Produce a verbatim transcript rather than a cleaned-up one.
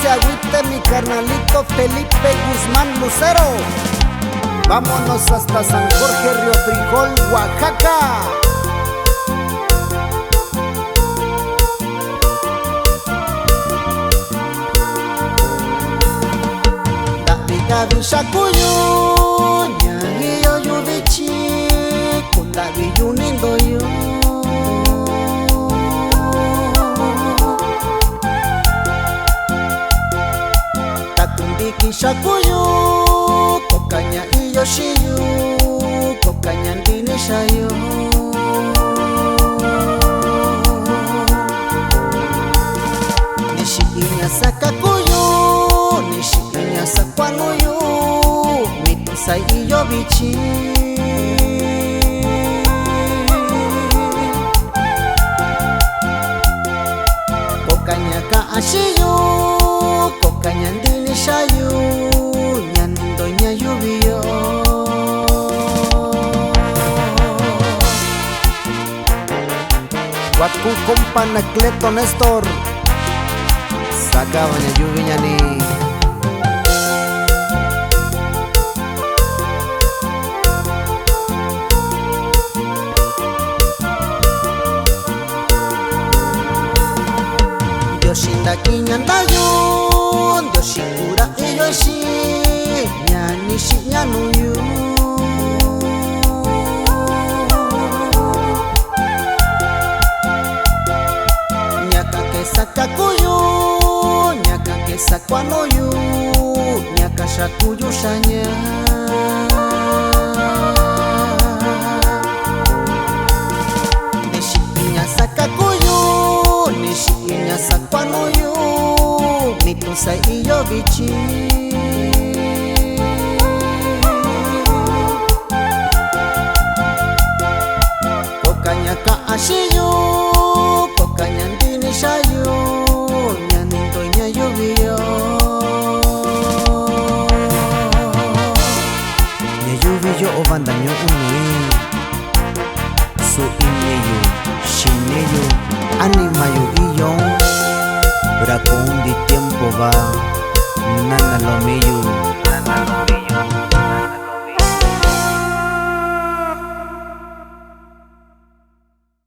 agüite mi carnalito Felipe Guzmán Lucero. Vámonos hasta San Jorge Río Frijol, Oaxaca. Nda'wi, nda'wi shakuyu, ña iyo yuvichi, kunda'wi yu nindoyu. Takundiki shakuyu, kokaña iyo shiyu, kokaña ndinishayu. Nishi iña sakakuyu, nishi iña sakwanuyu, mitusa iyo vichi. Kokaña ka ashiyu, kokaña ndinishayu, ña nindo ña yuviyo. Waku compa Anacleto Néstor, sakawa ña yuvi ñani. Dios shinda kiñandayu, Dios shikura iyo shi, ña nishi ñanuyu. Ña kakesa kakuyu, ña kakesa kwanuyu, ña kashakuyu shaña. Nishi iña sakakuyu, nishi iña sakwanuyu, mitusa iyo vichi. Kokaña ka ashiyu, kokaña ndinishayu, ña nindo ña yuviyo. Ña yuviyo, o banda ño unu i, su iñeyu, shineyu, animayu iyo, pero a kundi tiempo va, nana lomeyu,